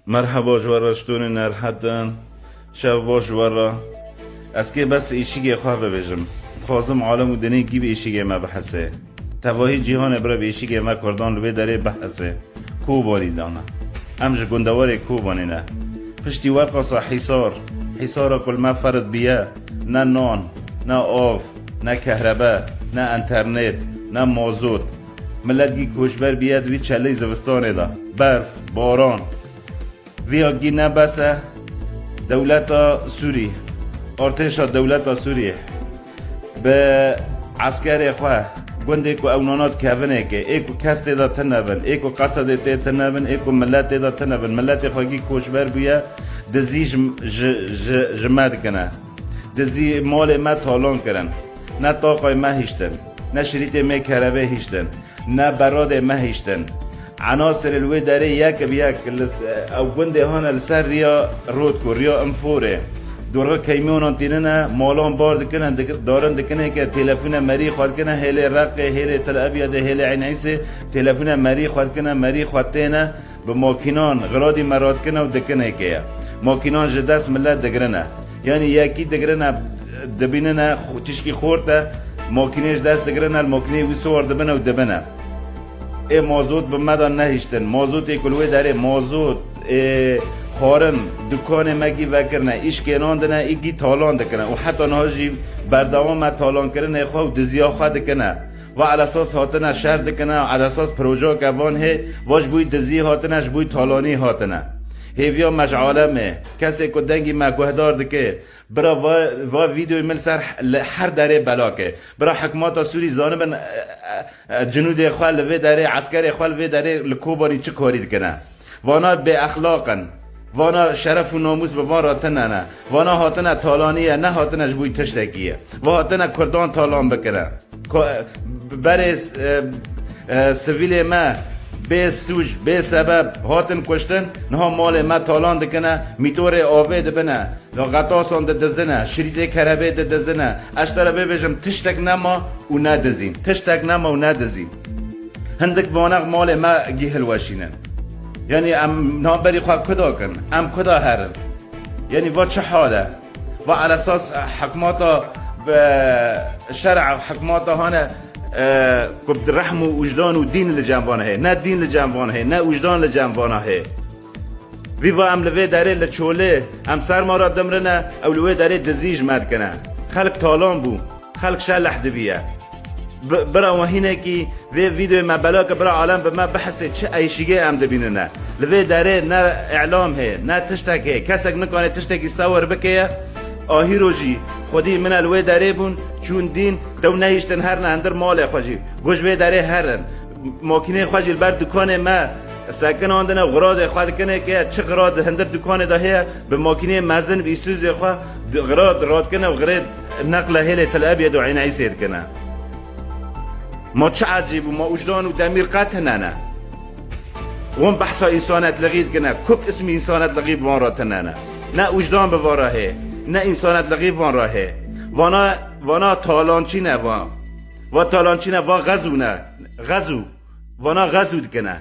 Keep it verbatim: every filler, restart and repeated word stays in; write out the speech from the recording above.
Merheba ji we re, ji tonê nerhetin. Şev baş ji we re. Ez kê bes êşîgê xwe bibêjim. Dixwazim alem û dinê gî bi êşîgê me bihese. Tevahî cîhanê bira bi êşîgê me Kurdan li vê derê bihese. Kobanî dane. Em ji gundewarê Kobanê ne. Piştî werqasa Hîsar, Hîsara ku li me ferid biye, ne nan, ne av, ne kehrebe, ne enternet, ne mazot. Milet gî koçber biye di vî çeleyî zivistanê de. Berf, baran. Viya gî ne bes e, dewleta Sûrî, artêşa dewleta Sûrî bi eskerê xwe, gundê ku ew nana dikevin êkê, ê ku kes tê de tune bin, ê ku Qesedê tê tune bin, ê ku milet tê de tune bin, miletê xwe gî koçber bûye, dizî ji, ji, ji, ji me dikine. Dizî malê me talan kirin. Ne taxay me hiştin, ne şirîtê me kerebê hiştin. Ne beradê me hiştin. Enasirê li wê derê yek bi yek li, ew gundê hane li ser riya rotku, riya Înforê. Dûrxê keymiyonan tînine, malan bar dikine, dik-, darin dikine ke telefûne merî xwe dikine, hêlê Reqê, hêlê Til Ebyedê, hêlê Eyn Îsê, telefûne merî xwe dikine, merî xwe têne, bi makînan xiradî me radikine û dikine ke ye. Makînan ji dest milet digrine. Yanî yekî digrine, dibînine xu-, tişkî xort e, makînê ji dest digirine, li makînê wî siwar dibine û dibine. Ê mazot bi me de nehiştin. Mazotê ku li wê derê mazot, ê xwarin, dukanê me gî vekirine, îşkênandine, î gî talan dikine û heta niha jî berdewam e talankirinê xwe û diziya xwe dikine. Va elesas hatine şer dikine, elesas projeyeke van hê, va ji bo dizî hatine, ji bo talanî hatine. Hêviya me ji alemê, kesê ku dengî me guhdar dike, bira va, va vîdeoyê min li ser h-, li her derê bela ke. Bira hikûmeta Sûrî zanibin, e, e, e, cinûdê xwe li vê derê, eskerê xwe li vê derê li Kobanî çi karî dikine. Vana bêexlaq in. Vana şeref û namûs bi van re tune ne. Vana hatine talanî ye, ne hatine ji bo tiştekî ye. Va hatine Kurdan talan bikine. Ko-, berê, e, e, sivîlê me bê sûc, bê sebeb hatin kuştin, niha malê me talan dikine, mîtorê avê dibine, xetasan didizine, şirîtê kerebê didizine. Ez ji te re bê bêjim, tiştek nema û nedizîn. Tiştek nema û nedizîn. Hindik banex malê me gî hilweşînin. Yanî em niha berî xwe kuda kin, em kuda herin. Yanî va çi hal e? Va elesas hikmata bi şer'a hikmata hane, e, ku bi rehm û wijdan û dîn li cem van heye. Ne dîn li cem van heye, ne wijdan li cem van heye. Vî va em li vê derê li çolê, em serma re dimrine, ew li wê derê dizî ji me dikine. Xelk talan bû, xelk şeleh dibiye. Bi-, bira wehînekî vê vîdeoyê me bela ke bira alem bi me bihesê çi eyşîgê em dibînine. Li vê derê ne îlam hê, ne tiştek hê, kesek nikane tiştekî sewir bikeye. Ahîro jî xwedî min e li wê derê bûn, çûn dîn, tew nehiştin herine hindir malê xwe jî. Got ji vê derê herin. Makînê xwe jî li ber dukanê me sekinandine, xiradê xwe dikine ke çi xirad hindir dukanê de heye, bi makînê mezin, bi îsûzê xwe di-, xirad radikine û xirê neqle hêlê Til Ebyed û Eyn Îsê dikine. Ma çi ecîb û ma ûjdan û demîr qet hine ne? Wan behsa însanetlixî dikine. Kuk ismî însanetlixî bi van re tine ne. Ne ûjdan bi van re hê, ne însanetlixî bi van re hê. Vana, vana talançî ne van. Va talançî ne, va xezû ne. Xezû. Vana xezû dikine.